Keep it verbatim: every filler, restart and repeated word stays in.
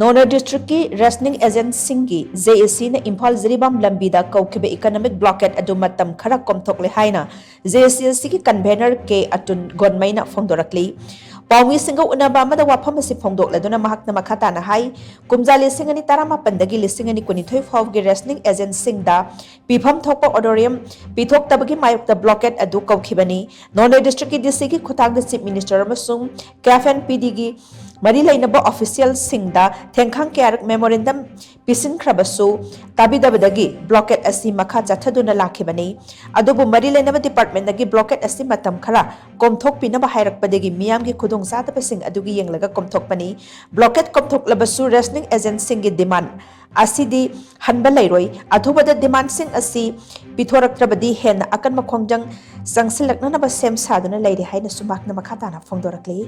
ꯅꯣꯅꯦ ꯗꯤꯁꯇ꯭ꯔꯤꯛꯀꯤ ꯔꯦꯁꯅꯤꯡ ꯑꯦꯖꯦꯟꯠꯁꯤꯡꯒꯤ ꯖꯦ ꯑꯦ ꯁꯤꯅ ꯏꯝꯐꯥꯜ ꯖꯤꯔꯤꯕꯥꯝ ꯂꯝꯕꯤꯗ ꯀꯧꯈꯤꯕ ꯏꯀꯅꯣꯃꯤꯛ ꯕ꯭ꯂꯣꯀꯦꯠ ꯑꯗꯨ ꯃꯇꯝ ꯈꯔ ꯀꯣꯝꯊꯣꯛꯂꯦ ꯍꯥꯏꯅ ꯖꯦ ꯑꯦ ꯁꯤꯒꯤ ꯀꯟꯚꯦꯅꯔ ꯀꯦ ꯑꯇꯨꯟ ꯒꯣꯟꯃꯩꯅ ꯐꯣꯡꯗꯣꯔꯛꯂꯤ꯫ ꯄꯥꯎꯃꯤꯁꯤꯡꯒ ꯎꯅꯕ ꯑꯃꯗ ꯋꯥꯐꯝ ꯑꯁꯤ ꯐꯣꯡꯗꯣꯛꯂꯗꯨꯅ ꯃꯍꯥꯛꯅ ꯃꯈꯥ ꯇꯥꯅ ꯍꯥꯏ, ꯀꯨꯝꯖꯥ ꯂꯤꯁꯤꯡ ꯑꯅꯤ ꯇꯔꯥꯃꯥꯄꯟꯗꯒꯤ ꯂꯤꯁꯤꯡ ꯑꯅꯤ ꯀꯨꯟꯅꯤꯊꯣꯏ ꯐꯥꯎꯕꯒꯤ ꯔꯦꯁꯅꯤꯡ ꯑꯦꯖꯦꯟꯠꯁꯤꯡꯗ ꯄꯤꯐꯝ ꯊꯣꯛꯄ ꯑꯣꯅꯔꯦꯔꯤꯌꯝ ꯄꯤꯊꯣꯛꯇꯕꯒꯤ ꯃꯥꯌꯣꯛꯇ ꯕ꯭ꯂꯣꯀꯦꯠ ꯑꯗꯨ ꯀꯧꯈꯤꯕꯅꯤ꯫ ꯅꯣꯅꯦ ꯗꯤꯁꯇ꯭ꯔꯤꯛꯀꯤ ꯗꯤ ꯁꯤꯒꯤ ꯈꯨꯠꯊꯥꯡꯗ ꯆꯤꯐ ꯃꯤꯅꯤꯁꯇꯔ ꯑꯃꯁꯨꯡ ꯀꯦꯐ ꯑꯦꯟ ꯄꯤ ꯗꯤꯒꯤ ꯃꯔꯤ ꯂꯩꯅꯕ ꯑꯣꯐꯤꯁꯤꯌꯦꯜꯁꯤꯡꯗ ꯊꯦꯡꯈꯥꯡ ꯀꯌꯥꯔꯛ ꯃꯦꯃꯣꯔꯦꯟꯗꯝ ꯄꯤꯁꯤꯟꯈ꯭ꯔꯕꯁꯨ ꯇꯥꯕꯤꯗꯕꯗꯒꯤ ꯕ꯭ꯂꯣꯀꯦꯠ ꯑꯁꯤ ꯃꯈꯥ ꯆꯠꯊꯗꯨꯅ ꯂꯥꯛꯈꯤꯕꯅꯤ꯫ ꯑꯗꯨꯕꯨ ꯃꯔꯤ ꯂꯩꯅꯕ ꯗꯤꯄꯥꯔꯠꯃꯦꯟꯗꯒꯤ ꯕ꯭ꯂꯣꯀꯦꯠ ꯑꯁꯤ ꯃꯇꯝ ꯈꯔ ꯀꯣꯝꯊꯣꯛꯄꯤꯅꯕ ꯍꯥꯏꯔꯛꯄꯗꯒꯤ ꯃꯤꯌꯥꯝꯒꯤ ꯈꯨꯗꯣꯡꯆꯥꯗꯕꯁꯤꯡ ꯑꯗꯨꯒꯤ ꯌꯦꯡꯂꯒ ꯀꯣꯝꯊꯣꯛꯄꯅꯤ꯫ ꯕ꯭ꯂꯣꯀꯦꯠ ꯀꯣꯝꯊꯣꯛꯂꯕꯁꯨ ꯔꯦꯁꯅꯤꯡ ꯑꯦꯖꯦꯟꯠꯁꯤꯡꯒꯤ ꯗꯤꯃꯥꯟ ꯑꯁꯤꯗꯤ ꯍꯟꯕ ꯂꯩꯔꯣꯏ꯫ ꯑꯊꯨꯕꯗ ꯗꯤꯃꯥꯟꯁꯤꯡ ꯑꯁꯤ ꯄꯤꯊꯣꯔꯛꯇ꯭ꯔꯕꯗꯤ ꯍꯦꯟꯅ ꯑꯀꯟꯕ ꯈꯣꯡꯖꯪ ꯆꯪꯁꯤꯜꯂꯛꯅꯅꯕ ꯁꯦꯝ ꯁꯥꯗꯨꯅ ꯂꯩꯔꯦ ꯍꯥꯏꯅꯁꯨ ꯃꯍꯥꯛꯅ ꯃꯈꯥ ꯇꯥꯅ ꯐꯣꯡꯗꯣꯔꯛꯂꯤ꯫